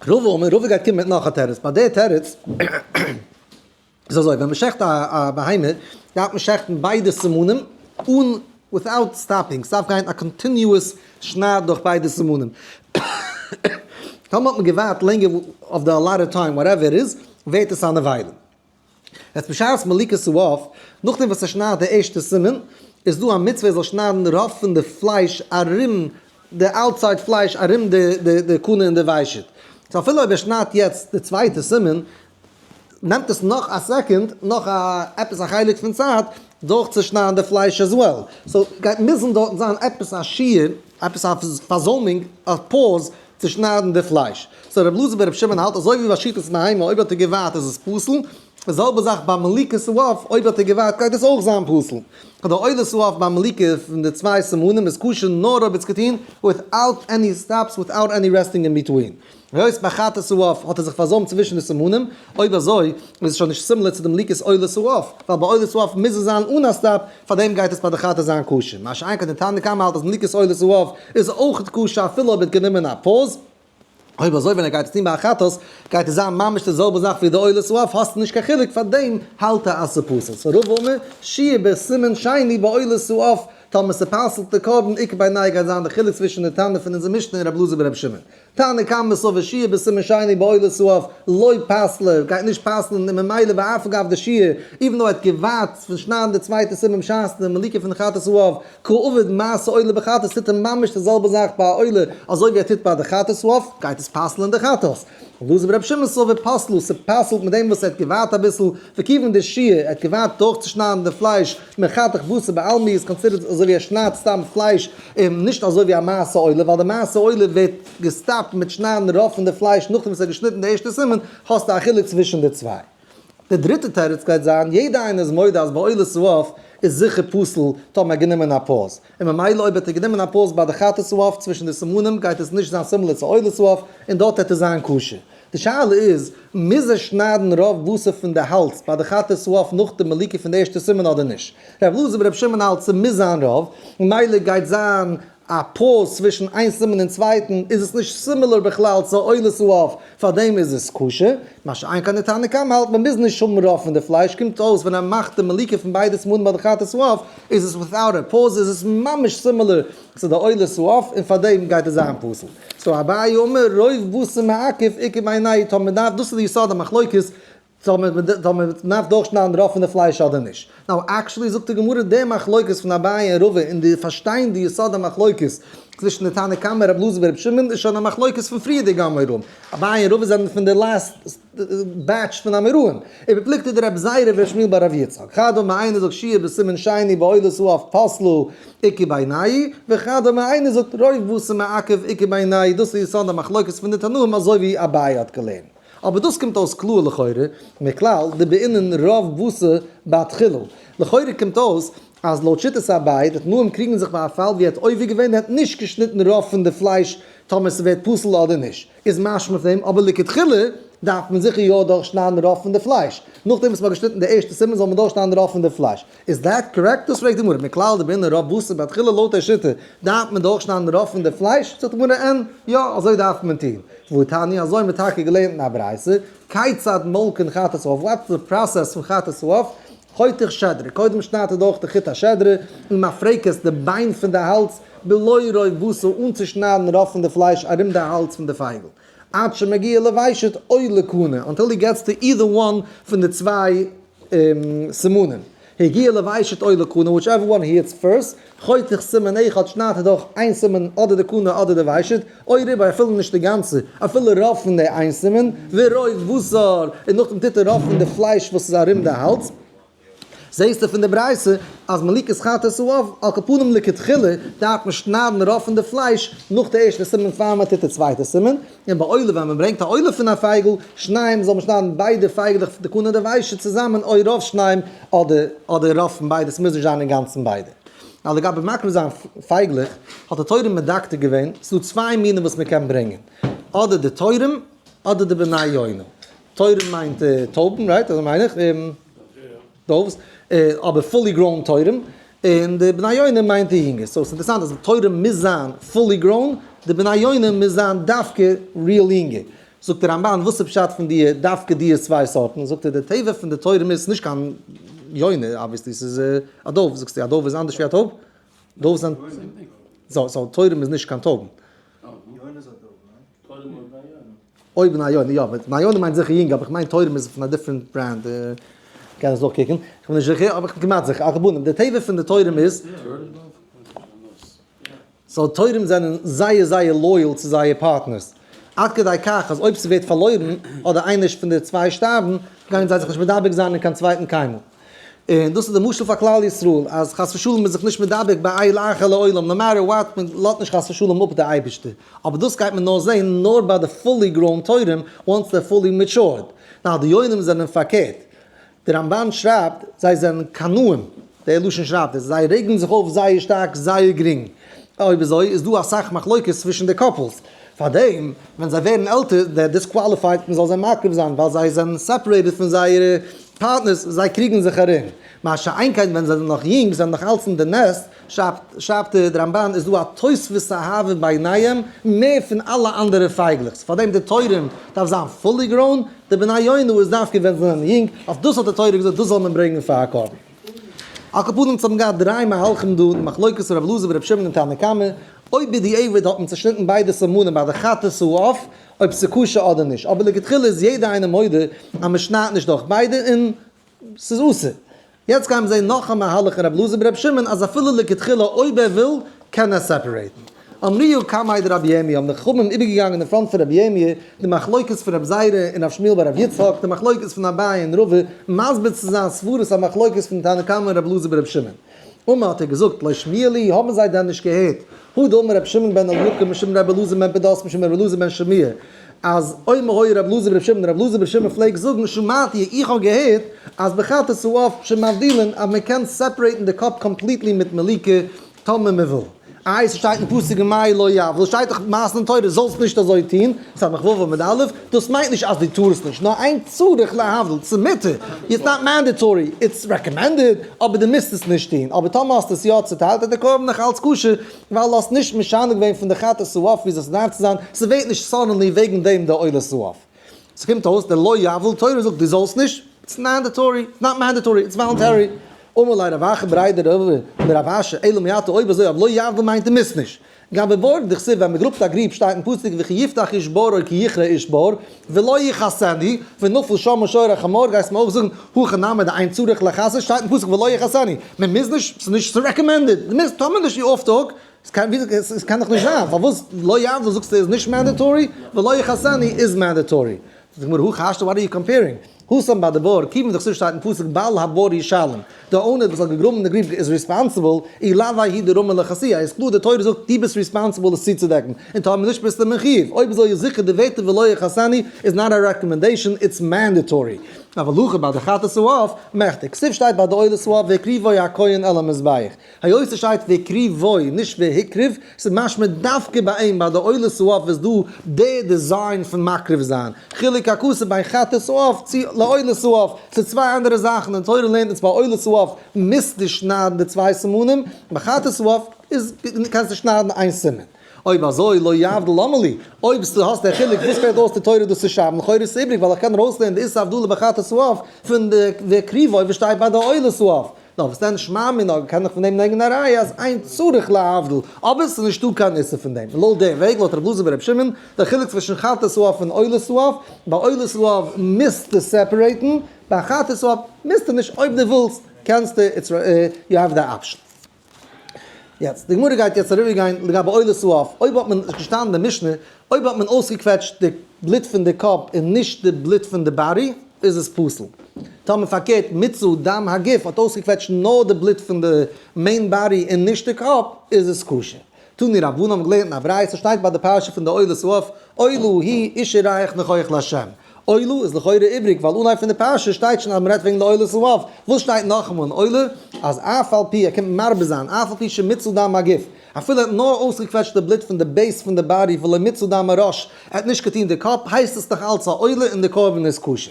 Speaker 1: רבא אמר, רבא גייט קומען מיט נאך א תירוץ, ביי די תירוץ איז אזוי, ווען מ'שעכט א בהמה דארף מען שעכטן ביידע סימנים אן without stopping, ס'דארף גיין א continuous שנייד דורך ביידע סימנים. טאמער האט מען געווארט לענגער אויף די allotted time whatever it is, ווערט עס א נבילה. יעצט בשעת מליקת העוף, נאכדעם וואס ער שניידט די ערשטע סימן, איז דא א מצוה ער זאל שניידן רוב פון די פלייש ארום די outside פלייש ארום די קנה און די ושט. So אפילו אויב ער שניידט יעצט די צווייטע סימן, נעמט עס נאך א סעקונד, נאך א עפעס א חלק פון צייט, דורכצושניידן די פלייש as well. So גייט מוזן דארטן זיין עפעס א שיעור, עפעס א פארזוימונג, א pause, צו שניידן די פלייש. So רבי אלעזר ברבי שמעון האלט אזוי ווי ביי שחיטת בהמה אויב האט ער געווארט איז עס פסול, די זעלבע זאך ביי מליקת העוף אויב האט ער געווארט גייט עס אויך זיין פסול. די עולת העוף ביי מליקה פון די צוויי סימנים איז כשר נאר אויב עס געטון without any stops without any resting in between. היות ביי חטאת העוף האט ער זיך פארזוימט צווישן די סימנים, אויב אזוי איז עס שוין נישט similar צו די מליקת עולת העוף, ווייל ביי עולת העוף מוז עס זיין אן א stop, פארדעם גייט עס ביי די חטאת זיין כשר. מה שאין כן די תנא קמא האלט אז מליקת עולת העוף איז אויך כשר אפילו אויב ער האט גענומען א pause. אויב אזוי ווען ער גייט עס טון ביי א חטאת גייט עס זיין ממש די זעלבע זאך ווי די עולת העוף, האסטו נישט קיין חילוק, פארדעם האלט ער אז ס'פסול. So רבא אמר, שהייה בסימן שני בעולת העוף, טאמער ס'פסל'ט די קרבן איכא בינייהו גייט זיין די חילוק צווישן די תנא פון אונזער משנה און רבי אלעזר ברבי שמעון. תנא קמא סבר שהייה בסימן שני בעולת העוף לא פסלה, גייט נישט פסל'ן און ממילא ואף אגב די שהייה, even though ער האט געווארט פון שניידן די צווייטע סימן בשעת די מליקה פון חטאת העוף, קעביד מעשה עולה בחטאת טוט ער ממש די זעלבע זאך ביי א עולה אזוי ווי ער טוט ביי די חטאת העוף, גייט עס פסל'ן די חטאת. רבי אלעזר ברבי שמעון סבר פסלה, ס'פסל'ט מיט דעם וואס ער האט געווארט אביסל, וכיוון דשהייה, ער האט געווארט דורכצושניידן די פלייש, מחתך בשר בעלמא איז considered אזוי ווי ער שניידט סתם פלייש און נישט אזוי ווי א מעשה עולה, ווייל די מעשה עולה ווערט געסטאפט מיט שניידן רוב פון די פלייש נאכדעם וואס ער האט געשניטן די ערשטע סימן, האסטו א חילוק צווישן די צוויי. די דריטע תירוץ גייט זיין, יעדע איינער איז מודה אז ביי עולת העוף איז זיכער פסול טאמער ער האט גענומען א pause, און ממילא אויב האט ער גענומען א pause ביי די חטאת העוף צווישן די סימנים גייט עס נישט זיין similar צו עולת העוף און דארט העט עס זיין כשר. די שאלה איז, מוז ער שניידן רוב בשר פון די האלז ביי די חטאת העוף נאך די מליקה פון די ערשטע סימן אדער נישט? ר' אלעזר בר' שמעון האלט ס'מוז זיין רוב, ממילא גייט זיין א pause צווישן איין סימן און צווייטן, איז עס נישט similar בכלל צו עולת העוף, פארדעם איז עס כשר, מה שאין כן די תנא קמא האלט מ'מוז נישט האבן רוב פון די פלייש, קומט אויס ווען ער מאכט די מליקה פון ביידע סימנים ביי די חטאת העוף איז עס without a pause איז עס ממש similar צו די עולת העוף און פארדעם גייט עס זיין פסול. So אביי אמר רוב בשר מעכב איכא בינייהו טאמער מ'דארף דאס איז די יסוד המחלוקת טאמער מ'דארף דורכשניידן רוב פון די פלייש אדער נישט. Now actually זאגט די גמרא די מחלוקת פון אביי און רבא און די פארשטיין די יסוד המחלוקת צווישן די תנא קמא רבי אלעזר ברבי שמעון איז שוין א מחלוקת פון פריערדיגע אמוראים. אביי און רבא זענען פון די last batch פון אמוראים. ובפלוגתא דרבי זירא ור' שמואל בר רב יצחק. חד אמר איינער זאגט שהייה בסימן שני בעולת העוף פסלה איכא בינייהו, וחד אמר איינער זאגט רוב בשר מעכב איכא בינייהו, דאס איז יסוד המחלוקת פון די תנאים אזוי ווי אביי האט געלערנט. אבער דאס קומט אויס קלאר לכאורה, מכלל דבעינן רוב בשר בתחילה. לכאורה קומט אויס אז לויט שיטת אביי, די תנאים קריגן זיך ביי א פאל ווי ער האט עובר געווען און האט נישט געשניטן רוב פון די פלייש טאמער ס'ווערט פסול אדער נישט, איז משמע פון דעם, אבער לכתחילה דארף מען זיכער יא דורכשניידן רוב פון די פלייש. נאכדעם וואס מ'האט געשניטן די ערשטע סימן זאל מען דורכשניידן רוב פון די פלייש. איז that correct? דאס פרעגט די גמרא, מכלל דבעינן רוב בשר בתחילה לויט די שיטה דארף מען דורכשניידן רוב פון די פלייש? זאגט די גמרא, אין, יא, אזוי דארף מען טון. והתניא, אזוי האבן מיר טאקע געלערנט אין א ברייתא, כיצד מולקין חטאת העוף, what's the process פון חטאת העוף? חותך שדרה, קודם שניידט ער דורך די חוט השדרה, ומפרקת, די ביין פון די האלז, בלא רוב בשר, אן צו שניידן רוב פון די פלייש ארום די האלז פון די פייגל. עד שמגיע לוושט או לקנה, until he gets to either one פון די צוויי סימנים. הגיע לוושט או לקנה, whichever one he hits first, חותך סימן אחד, שניידט ער דורך איין סימן אדער די קנה אדער די ושט, או רובו אפילו נישט די גאנצע, אפילו רוב פון די איין סימן, ורוב בשר, און נאכדעם טוט ער רוב פון די פלייש וואס איז ארום די האלז. זעהסטו פון די ברייתא אז מליקת חטאת העוף, על כל פנים לכתחילה דארף מען שניידן רוב פון די פלייש נאך די ערשטע סימן פאר מען טוט די צווייטע סימן, און ביי עולה ווען מען ברענגט א עולה פון א פייגל, שניים זאל מען שניידן ביידע פייגלעך די קנה די וויישע צוזאמען או רוב שניים אדער אדער רוב פון ביידע ס'מוז נישט זיין אינגאנצן ביידע. נאר לגבי מקריב זיין פייגלעך האט די תורה מדקדק געווען, ס'דא צוויי מינים וואס מען קען ברענגען, אדער די תורים אדער די בני יונה. תורים מיינט טויבן right? אזוי מיין איך. doves, אבער fully grown תורים, און די בני יונה מיינט די יונגע. so ס'אינטערעסאנט אז די תורים מוז זיין fully grown, די בני יונה מוז זיין דווקא real יונגע. זאגט די רמב"ן וואס איז פשט פון די דווקא די צוויי סארטן? זאגט ער די טבע פון די תורים איז נישט קיין יונה obviously ס'איז א dove, זאגסטו א dove איז אנדערש ווי א טויב? doves זענען, so תורים איז נישט קיין טויבן.
Speaker 3: יונה איז א dove, ניין?
Speaker 4: תורים אויב בני יונה.
Speaker 1: אויב בני יונה, יא, בני יונה מיינט זיכער יונג, אבער איך מיין תורים איז פון א different brand, קען עס נאכקוקן, איך בין נישט זיכער, אבער איך בין כמעט זיכער, על כל פנים, די טבע פון די תורים איז, so תורים זענען זייער זייער loyal צו זייער partners, עד כדי כך אז אויב ס'ווערט פארלוירן, אדער איינער פון די צוויי שטארבן, גייען זיי זיך נישט מדבק זיין אין קיין צווייטן קיינמאל. און דאס איז די משל פאר כלל ישראל, אז חס ושלום מ'איז זיך נישט מדבק באל אחר לעולם, no matter what, מען לאזט נישט חס ושלום אפ די אייבערשטער. אבער דאס גייט מען נאר זען נאר ביי די fully grown תורים, once they're fully matured. Now די יונים זענען פארקערט. די רמב"ן שרייבט, זיי זענען קנאים, דער לשון שרייבט עס, זיי רעגן זיך אויף זייער שטארק זייער גרינג. אויב אזוי איז דא אסאך מחלוקת צווישן די couples. פארדעם ווען זיי ווערן עלטער they're disqualified מען זאל זיי מקריב זיין ווייל זיי זענען separated פון זייערע partners, זיי קריגן זיך ארום. מה שאין כן ווען זיי זענען נאך יונג, זענען נאך אלץ אין די nest, שרייבט דער רמב"ן איז דא א תוספות אהבה ביניהם מער פון אלע אנדערע פייגלעך, so פארדעם די תורים דארף זיין fully grown, די בני יונה איז דווקא ווען זיי זענען יונג, אויף דאס האט די תורה געזאגט דאס זאל מען ברענגען פאר א קרבן. על כל פנים האבן געהאט דריי מהלכים דא, די מחלוקת רב אלעזר ורב שמעון און תנא קמא, אויב בדיעבד האט מען צעשניטן ביידע סימנים ביי די חטאת העוף, אויב ס'כשר אדער נישט, אבער לכתחילה איז יעדער איינער מודה אז מ'שניידט נישט דורך ביידע און ס'איז אסור. יעצט גייען מיר זעהן נאך א מהלך אין רב אלעזר ברב שמעון אז אפילו לכתחילה אויב ער וויל קען ער separate ן. אמרוה קמיה דרבי ירמי' האבן די חכמים איבערגעגאנגען אין front פון רבי ירמי' די מחלוקת פון רב זירא און רב שמואל בר רב יצחק, די מחלוקת פון אביי און רבא, מסביר צו זיין סברות המחלוקת פון תנא קמא און רב אלעזר ברב שמעון. אמר האט ער געזאגט לא שמיע להו האבן זיי דען נישט געהערט הא דאמר רבי שמעון בן אליקים משום רבי אלעזר בן פדת משום רבי אלעזר בן שמוע אז אומר היה רבי אלעזר ברבי שמעון רבי אלעזר ברבי שמעון פלעגט זאגן שמעתי איך האב געהערט אז בחטאת העוף שמבדילין אז מען קען separate ן די קאפ completely מיט מליקה טאמער מען וויל. איי ס'שטייט אין פסוק ומאי לא יבדיל שטייט דאך מעשה אין תורה זאלסט נישט אזוי טון, סמך ו' עמוד א', דאס מיינט נישט אז דו טארסט נישט, נאר אין צריך להבדיל, ס'איז מותר, it's not mandatory, it's recommended, אבער דו מוזט עס נישט טון, אבער טאמער האסטו עס יא צוטיילט איז די קרבן נאך אלץ כשר, ווייל האסט נישט משנה געווען פון די חטאת העוף וויאזוי ס'דארף צו זיין, ס'ווערט נישט suddenly וועגן דעם די עולת העוף. ס'קומט אויס די לא יבדיל תורה זאגט דו זאלסט נישט, it's mandatory, not mandatory, it's voluntary. אמר ליה רב אחא בריה דרבא לרב אשי, אלא מעתה אויב אזוי אויב לא יבדיל מיינט דו מוזט נישט. גבי בור דכתיב ווען מ'גראבט א גריב שטייט אין פסוק וכי יפתח איש בור או כי יכרה איש בור ולא יכסנו ונפל שמה שור או חמור גייסט מיר אויך זאגן הכא נמי דאין צריך לכסות שטייט אין פסוק ולא יכסנו מען מוז נישט ס'איז נישט recommended דו מוזט טאמער נישט איר off the hook עס קען דאך נישט זיין פארוואס לא יבדיל זאגסטו איז נישט mandatory ולא יכסנו איז mandatory זאגט די גמרא הכי השתא what are you comparing? התם ביי די בור, כיוון דכתיב שטייט אין פסוק בעל הבור ישלם, די owner וואס האט געגראבן די גריב איז responsible, אי לאו האי דרמי לכסויי, איז קלאר די תורה זאגט דו ביסט responsible עס צוצודעקן, און טאמער נישט ביסטו מחיוב, אויב אזוי איז זיכער די ווערטער ולא יכסנו איז not א recommendation, it's mandatory. אבל הכא ביי די חטאת העוף, מכדי כתיב שטייט ביי די עולת העוף והקריבו הכהן אל המזבח, היות עס שטייט והקריבו נישט והקריב, ס'איז משמע דווקא ביי אים ביי די עולת העוף איז דא די design פון מקריב זיין, חילוק הכתוב בין חטאת העוף צו לעולת העוף, ס'איז צוויי אנדערע זאכן, די תורה לערנט אונז ביי עולת העוף מוזטו שניידן די צוויי סימנים, ביי חטאת העוף איז קענסטו שניידן איין סימן. אויב אזוי לא יבדיל למה לי, אויב האסט די חילוק וואס פעלט אויס די תורה דאס צו שרייבן, לכאורה איז עס איבריג ווייל איך קען ארויסלערנען די איסור הבדלה בחטאת העוף פון די והקריבו וואס שטייט ביי די עולת העוף. נאר וואס דען שמע מינה קען איך פון דעם נענגען א ראיה אז אין צריך להבדיל, אבער ס'איז נישטא קיין איסור פון דעם, לויט דעם וועג לויט רב אלעזר ברב שמעון, דער חילוק צווישן חטאת העוף און עולת העוף, ביי עולת העוף מוזטו separate ן, ביי חטאת העוף מוזטו נישט, אויב דו ווילסט קענסטו, it's you have the option. יעצט, די גמרא גייט יעצט אריבערגיין לגבי עולת העוף, אויב האט מען, איז געשטאנען אין די משנה, אויב האט מען אויסגעקוועטשט די בלוט פון די קאפ און נישט די בלוט פון די body. איז עס פסול. טאמער פארקערט, מיצו דם הגוף האט אויסגעקוועטשט נאר די בלוט פון די main body און נישט די קאפ, איז עס כשר. תנו רבנן האבן געלערנט אין א ברייתא שטייט ביי די פרשה פון די עולת העוף, עולה היא אשה ריח ניחוח לה'. עולה איז לכאורה איבריג ווייל אנהייב פון די פרשה שטייט שוין אז מ'רעדט וועגן די עולת העוף, וואס שטייט נאכאמאל אין עולה אז אף על פי ער קומט מרבה זיין אף על פי שמיצו דם הגוף אפילו ער האט נאר אויסגעקוועטשט די בלוט פון די base פון די body ולא מיצו דם הראש ער האט נישט געטון די קאפ הייסט עס נאך אלץ א עולה און די קרבן איז כשר.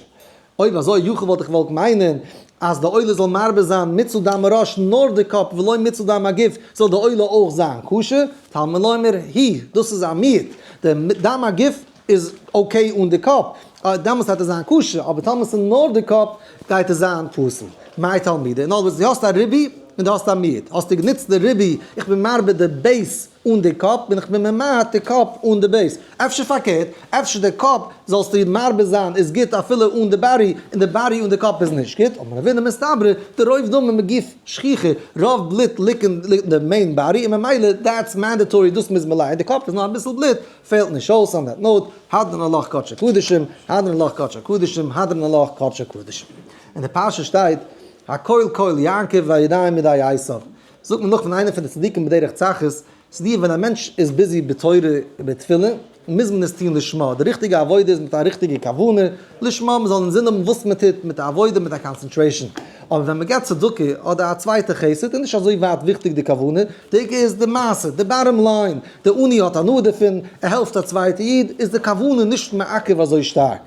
Speaker 1: אויב אזוי יכול וואלט איך געוואלט מיינען אז די עולה זאל מרבה זיין מיצו דם הראש נאר די קאפ ולא מיצו דם הגוף זאל די עולה אויך זיין כשר, תלמוד לומר היא, דאס איז א מיעוט, די דם הגוף איז okay אן די קאפ, דעמאלטס גייט עס זיין כשר, אבער טאמער ס'איז נאר די קאפ גייט עס זיין פסול. מאי תלמודא? אין other words דו האסט א ריבוי און דו האסט א מיעוט, האסטו גענוצט די ריבוי, איך בין מרבה די base אן די קאפ, בין איך ממעט די קאפ אן די base. אפשר פארקערט, אפשר די קאפ זאלסטו מרבה זיין איז גוט אפילו אן די body, און די body אן די קאפ איז נישט גוט, אמר רב הונא מסתברא דרוב דמא מגוף שכיחא, רוב בלוט ליגט אין די main body און ממילא that's mandatory דאס מוז מען לייגן, די קאפ איז נאר אביסל בלוט, פעלט נישט אויס on that note, הדרן עלך קדשי קדשים, הדרן עלך קדשי קדשים, הדרן עלך קדשי קדשים. אין די פרשה שטייט, הקול קול יעקב והידיים ידי עשיו. זאגט מען נאך פון איינער פון די צדיקים בדרך צחות, ס'די ווען א מענטש איז busy בתורה ובתפילה, מוז מען עס טון לשמה, די ריכטיגע עבודה איז מיט א ריכטיגע כוונה, לשמה, מען זאל אינזין האבן וואס מען טוט, מיט א עבודה, מיט א concentration. אבער ווען מען געבט צדקה אדער א צווייטע חסד איז נישט אזוי ווייט וויכטיג די כוונה, די עיקר איז די מעשה, די bottom line, די עני האט הנאה דערפון, ער העלפט א צווייטע איד, איז די כוונה נישט מעכב אזוי שטארק.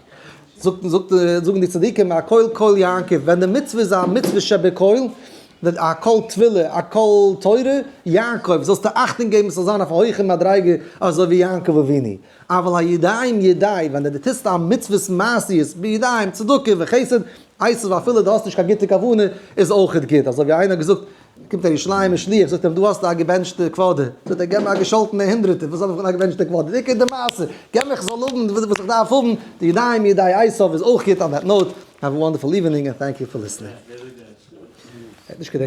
Speaker 1: זאגט זאגן די צדיקים הקול קול יעקב, ווען די מצוה איז א מצוה שבקול, א קול תפילה, א קול תורה, יעקב, זאלסטו אכטונג געבן ס'זאל זיין אויף א הויכע מדריגה אזוי ווי יעקב אבינו. אבל הידיים ידי, ווען דו טוסט א מצוות מעשיות בידיים, צדקה וחסד, עשו אפילו דו האסט נישט קיין גוטע כוונה, איז אויכעט גוט. אזוי ווי איינער האט געזאגט, קומט א ירושלימ'ער שליח, זאגט אים, דא האסטו א געבענטשטע קוואדער. זאגט ער, געב מיר א געשאלטענע הונדרעטער, וואס זאל איך פון א געבענטשטע קוואדער? די עיקר די מעשה, געב מיר איך זאל האבן וואס איך דארף האבן, די ידיים ידי עשו איז אויך גוט. On that note, have a wonderful evening and thank you for listening. ער האט נישט געדענקט.